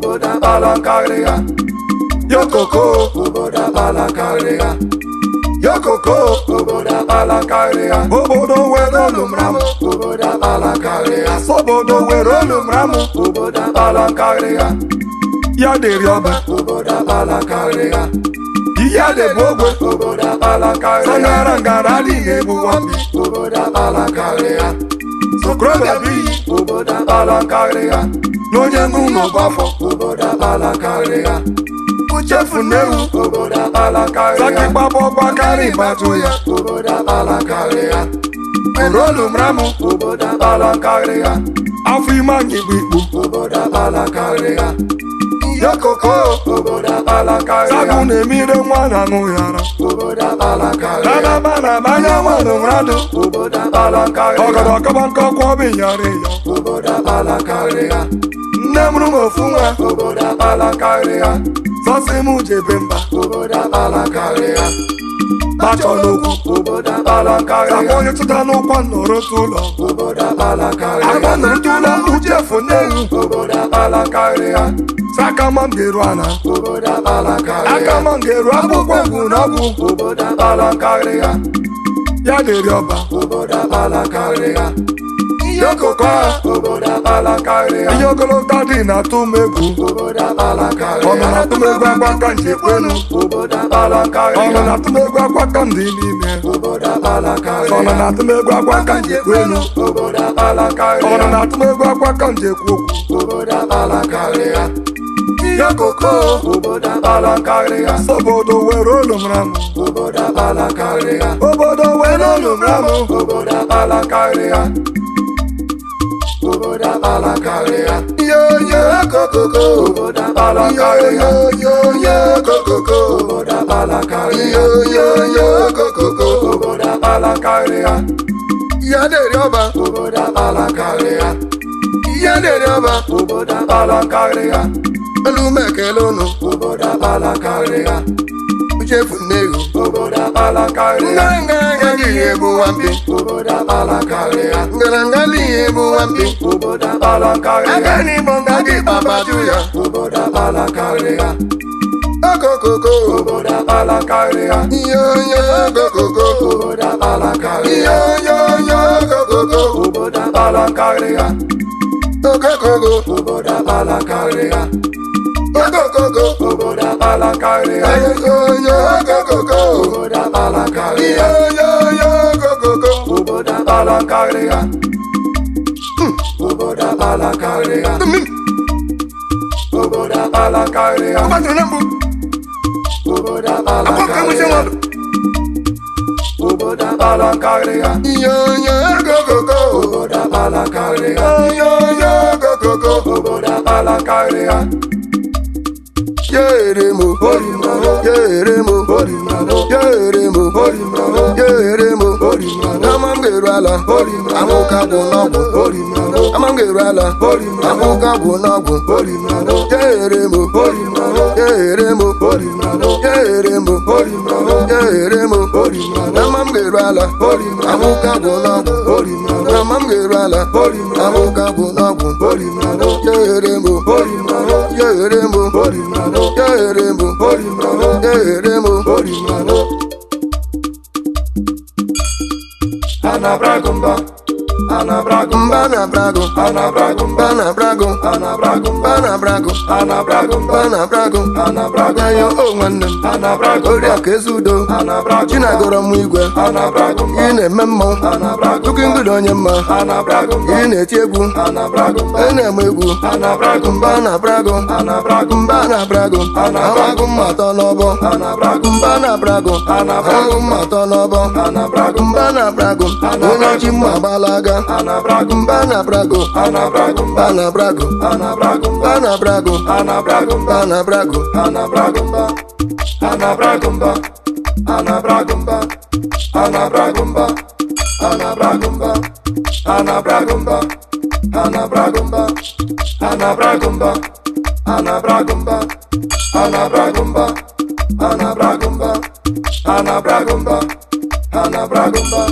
Obodo akpala nkarịa. Yokoko. Obodo akpala nkarịa. Yokoko. Obodo akpala nkarịa. Obodo were olu mramụ. Obodo akpala nkarịa. Asobodo were olu mramụ. Obodo akpala nkarịa. Ya dịrị ọba. Obodo akpala nkarịa. Ihe a na-ebu ogwe. Obodo akpala nkarịa. Sangara ngara adịghị egbu nwambi. Obodo akpala nkarịa. Sokorobịa bụ iyi. Obodo akpala nkarịa. N'onye ṅụ n'ụba afọ. Obodo akpala nkarịa. Uchefu n'ewu. Obodo akpala nkarịa. Sakịkpabọ gbakarị ịbatụ ya. Obodo akpala nkarịa. Orolu mramụ. Obodo akpala nkarịa. Afọ ime anyị bụ ikpu. Obodo akpala nkarịa. Yokoko. Obodo akpala nkarịa. Sagụ na-emire nwa na-aṅụ ya ara. Obodo akpala nkarịa. Nanaba na banya nwanụ mradụ. Obodo akpala nkarịa. Ọgọdọ kọba nkọkwa ọbị yara ya. Obodo akpala nkarịa. Nne m rụ m ofu nwa. Obodo akpala nkarịa. Sọsị m jebe mba. Obodo akpala nkarịa. Bachọ n'okwu. Obodo akpala nkarịa. Sakwa onye tụta n'ụkwa nọrọ ụlọ. Obodo akpala nkarịa. Agba nọrọ ụlọ uchefu n'ewu. Obodo akpala nkarịa. Sakama m ga-eru ana. Obodo akpala nkarịa. Akama m ga-eru akwụkwọ egwu n'ọgwụ. Obodo akpala nkarịa. Ya dịrị ọba. Obodo akpala nkarịa. Ihe okoko a. Obodo akpala nkarịa. Ihe ogologo dị na-atụ m egwu. Obodo akpala nkarịa. Ọ nọ na-atụ m egwu akwa ka nje kwenu. Obodo akpala nkarịa. Ọ nọ na-atụ m egwu akwa ka m dị n'ime. Obodo akpala nkarịa. Ọ nọ na-atụ m egwu akwa ka nje kwenu. Obodo akpala nkarịa. Ọ nọ na-atụ m egwu akwa ka nje kwu okwu. Obodo akpala nkarịa. Ihe koko. Obodo akpala nkarịa. Obodo were olu mramụ. Obodo akpala nkarịa. Obodo were olu mramụ. Obodo akpala nkarịa. Obodo akpala nkarịa. Yo yo kokoko. Obodo akpala nkarịa. Yo yo kokoko. Obodo akpala nkarịa. Yo yo yo kokoko. Obodo akpala nkarịa. Ya dịrị ọba. Obodo akpala nkarịa. Ya dịrị ọba. Obodo akpala nkarịa. Olu m ekele ụnụ. Obodo akpala nkarịa. Uchefu nnewu. Obodo akpala nkarịa. Nganga adịghị egbu nwambi. Obodo akpala nkarịa. Ngaranga adịghị egbu nwambi. Obodo akpala nkarịa. Aka n'igbo nga gị babaju ya. Obodo akpala nkarịa. Okokoko. Obodo akpala nkarịa. Ihe onye okokoko. Obodo akpala nkarịa. Ihe onye onye okokoko. Obodo akpala nkarịa. Okokoko. Obodo akpala nkarịa. Okokoko. Obodo akpala nkarịa. Ihe onye okokoko. Obodo akpala nkarịa. Ihe onye onye okokoko. Obodo akpala nkarịa. Obodo akpala nkarịa. Obodo akpala nkarịa. Ọgbadoro na mbụ. Obodo akpala Akwa ka enwesị nkarịa. nwadụ. Obodo akpala nkarịa. Ihe onye okokoko. Obodo akpala nkarịa. Onye onye okokoko. Obodo akpala nkarịa. Yere mo, yere mo, yere mo, yere mo. Ama m ga-eru ala, amụka gwụ n'ọgwụ. Ama m ga-eru ala, amụka gwụ n'ọgwụ. Yere mo, yere mo, yere mo, yere mo. Ama m ga-eru ala, amụka gwụ n'ọgwụ. Ama m ga-eru ala, amụka gwụ n'ọgwụ. Yere mo, yere mo, yere mo, yere mo. Anabragumba, anabragumba, Mba na brago, anabragumba, mba na brago, anabragumba, mba na brago, anabragumba, mba na brago. anabragumba, Ayo o nwanne m, anabragumba, oriakụ Ezeudo, anabragumba, Chinagọrọ m igwe, anabragumba, ị na-eme mmọnwụ, anabragumba, Tupu onye mma, anabragumba, ị na-eti egwu, anabragumba, ị na-eme egwu. anabragumba, Mba na brago, anabragumba, mba na brago, amagụ mma atọ n'ọbọ. anabragumba, Mba na brago, amagụ mma atọ n'ọbọ. anabragumba, Mba na brago, onye ji mma agbalaga. anabragumba, Mba na brago, anabragumba, mba na brago, anabragumba, mba na brago, anabragumba, mba na brago. anabragumba, anabragumba, anabragumba, anabragumba, anabragumba, anabragumba, anabragumba, anabragumba, anabragumba, anabragumba, anabragumba, anabragumba, anabragumba.